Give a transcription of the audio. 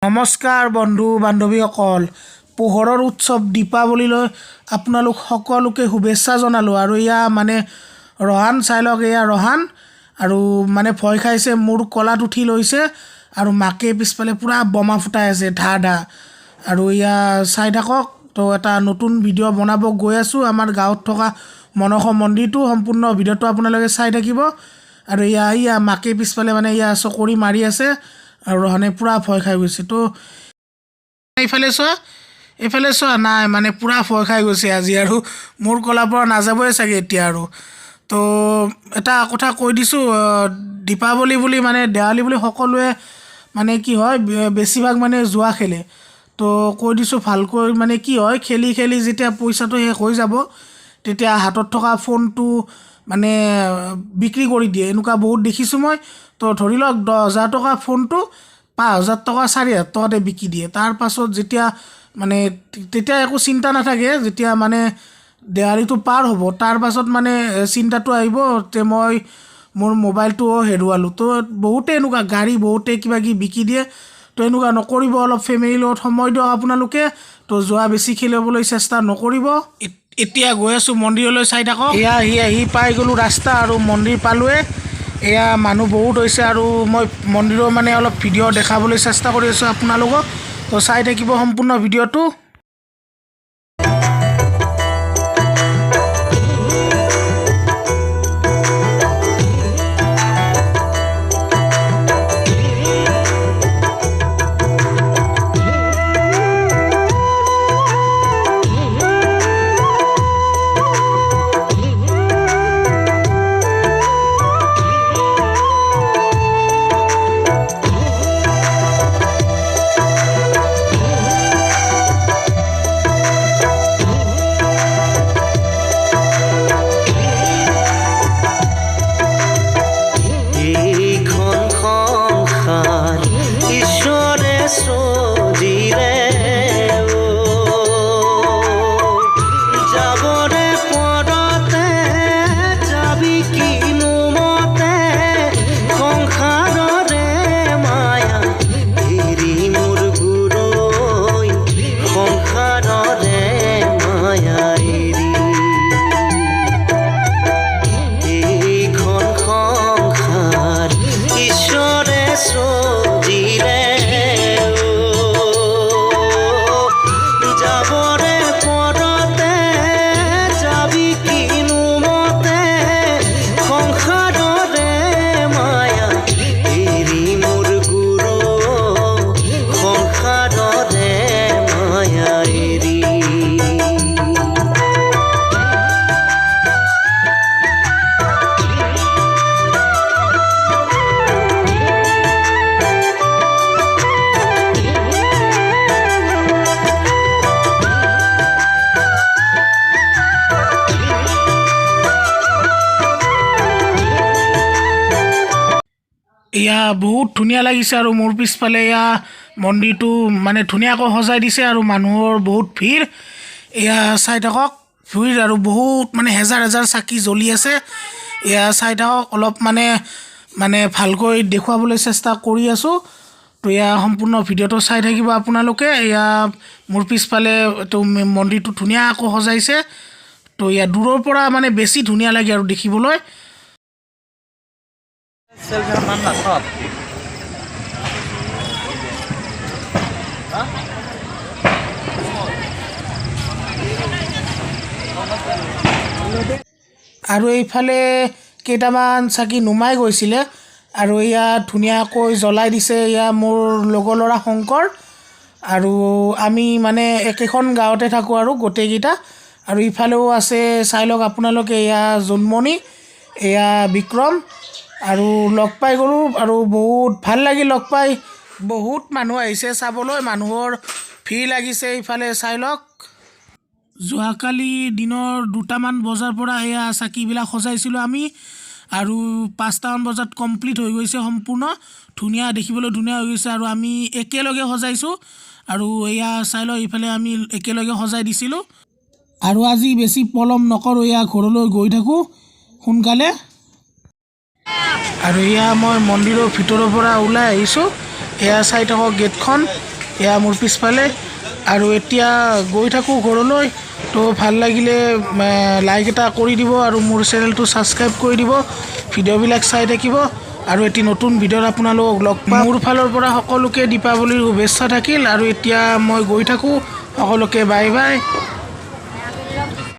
নমস্কাৰ বন্ধু বান্ধৱীসকল, পোহৰৰ উৎসৱ দীপাৱলীলৈ আপোনালোক সকলোকে শুভেচ্ছা জনালোঁ। আৰু এয়া মানে ৰহান চাই লওক, এয়া ৰহান আৰু মানে ভয় খাইছে, মোৰ কলাত উঠি লৈছে আৰু মাকে পিছফালে পূৰা বোমা ফুটাই আছে ধা ধা। আৰু এয়া চাই থাকক। তো এটা নতুন ভিডিঅ' বনাব গৈ আছোঁ, আমাৰ গাঁৱত থকা মনসা মন্দিৰটো সম্পূৰ্ণ ভিডিঅ'টো আপোনালোকে চাই থাকিব। আৰু এয়া এয়া মাকে পিছফালে মানে এয়া চকৰি মাৰি আছে আৰু ৰহানে পূৰা ভয় খাই গৈছে। তো এইফালে চোৱা, এইফালে চোৱা, নাই মানে পূৰা ভয় খাই গৈছে আজি আৰু মোৰ কলাৰ পৰা নাযাবই চাগে এতিয়া। আৰু তো এটা কথা কৈ দিছোঁ, দীপাৱলী বুলি মানে দেৱালী বুলি সকলোৱে মানে কি হয়, বেছিভাগ মানে জুৱা খেলে। তো কৈ দিছোঁ ভালকৈ, মানে কি হয়, খেলি খেলি যেতিয়া পইচাটো শেষ হৈ যাব তেতিয়া হাতত থকা ফোনটো মানে বিক্ৰী কৰি দিয়ে, এনেকুৱা বহুত দেখিছোঁ মই। তো ধৰি লওক 10,000 টকা ফোনটো 5,000 টকা 4,000 টকাতে বিকি দিয়ে। তাৰ পাছত যেতিয়া মানে তেতিয়া একো চিন্তা নাথাকে, যেতিয়া মানে দেৱালীটো পাৰ হ'ব তাৰ পাছত মানে চিন্তাটো আহিব যে মই মোৰ মোবাইলটোও হেৰুৱালোঁ। তো বহুতে এনেকুৱা গাড়ী বহুতে কিবা কিবি বিকি দিয়ে। তো এনেকুৱা নকৰিব, অলপ ফেমিলিৰ লগত সময় দিয়ক আপোনালোকে। তো জুৱা বেছি খেলিবলৈ চেষ্টা নকৰিব। এতিয়া গৈ আছোঁ মন্দিৰলৈ, চাই থাকক। এয়া আহি আহি পাই গ'লোঁ ৰাস্তা আৰু মন্দিৰ পালোঁৱে। এয়া মানুহ বহুত হৈছে আৰু মই মন্দিৰৰ মানে অলপ ভিডিঅ' দেখাবলৈ চেষ্টা কৰি আছোঁ আপোনালোকক। তো চাই থাকিব সম্পূৰ্ণ ভিডিঅ'টো। এইখন সংসাৰ ঈশ্বৰে সজিলে, যাবৰে পৰতে যাবি কিনো মতে, সংসাৰৰে মায়া এৰি মোৰ গুৰু, সংসাৰৰে মায়া এৰি। এইখন সংসাৰ ঈশ্বৰে সজিলে, যাবৰে পৰতে যাবি কিনো মতে, সংসাৰৰে মায়া এৰি মোৰ গুৰু, সংসাৰৰে মায়া এৰি। এয়া বহুত ধুনীয়া লাগিছে আৰু মোৰ পিছফালে এয়া মন্দিৰটো মানে ধুনীয়াকৈ সজাই দিছে আৰু মানুহৰ বহুত ভিৰ। এয়া চাই থাকক ভিৰ আৰু বহুত মানে হেজাৰ হেজাৰ চাকি জ্বলি আছে। এয়া চাই থাকক, অলপ মানে মানে ভালকৈ দেখুৱাবলৈ চেষ্টা কৰি আছোঁ। তো এয়া সম্পূৰ্ণ ভিডিঅ'টো চাই থাকিব আপোনালোকে। এয়া মোৰ পিছফালে এইটো মন্দিৰটো ধুনীয়াকৈ সজাইছে। তো এয়া দূৰৰ পৰা মানে বেছি ধুনীয়া লাগে আৰু দেখিবলৈ। আৰু এইফালে কেইটামান চাকি নুমাই গৈছিলে আৰু এয়া ধুনীয়াকৈ জ্বলাই দিছে। এয়া মোৰ লগৰ ল'ৰা শংকৰ আৰু আমি মানে একেখন গাঁৱতে থাকোঁ আৰু গোটেইকেইটা। আৰু ইফালেও আছে, চাই লওক আপোনালোকে, এয়া জোনমণি, এয়া বিক্ৰম। আৰু লগ পাই গ'লোঁ আৰু বহুত ভাল লাগিল লগ পাই। বহুত মানুহ আহিছে চাবলৈ, মানুহৰ ভিৰ লাগিছে ইফালে চাই লওক। যোৱাকালি দিনৰ 2টামান বজাৰ পৰা এয়া চাকিবিলাক সজাইছিলোঁ আমি আৰু 5টামান বজাত কমপ্লিট হৈ গৈছে সম্পূৰ্ণ। ধুনীয়া দেখিবলৈ ধুনীয়া হৈ গৈছে আৰু আমি একেলগে সজাইছোঁ। আৰু এয়া চাই লওক, ইফালে আমি একেলগে সজাই দিছিলোঁ। আৰু আজি বেছি পলম নকৰোঁ, এয়া ঘৰলৈ গৈ থাকোঁ সোনকালে। আৰু এয়া মই মন্দিৰৰ ভিতৰৰ পৰা ওলাই আহিছোঁ। এয়া চাই থাকক গেটখন। এয়া মোৰ পিছফালে। আৰু এতিয়া গৈ থাকোঁ ঘৰলৈ। তো ভাল লাগিলে লাইক এটা কৰি দিব আৰু মোৰ চেনেলটো ছাবস্ক্ৰাইব কৰি দিব, ভিডিঅ'বিলাক চাই থাকিব। আৰু এটি নতুন ভিডিঅ'ত আপোনালোকক লগ পাম। মোৰ ফালৰ পৰা সকলোকে দীপাৱলীৰ শুভেচ্ছা থাকিল। আৰু এতিয়া মই গৈ থাকোঁ, সকলোকে বাই বাই।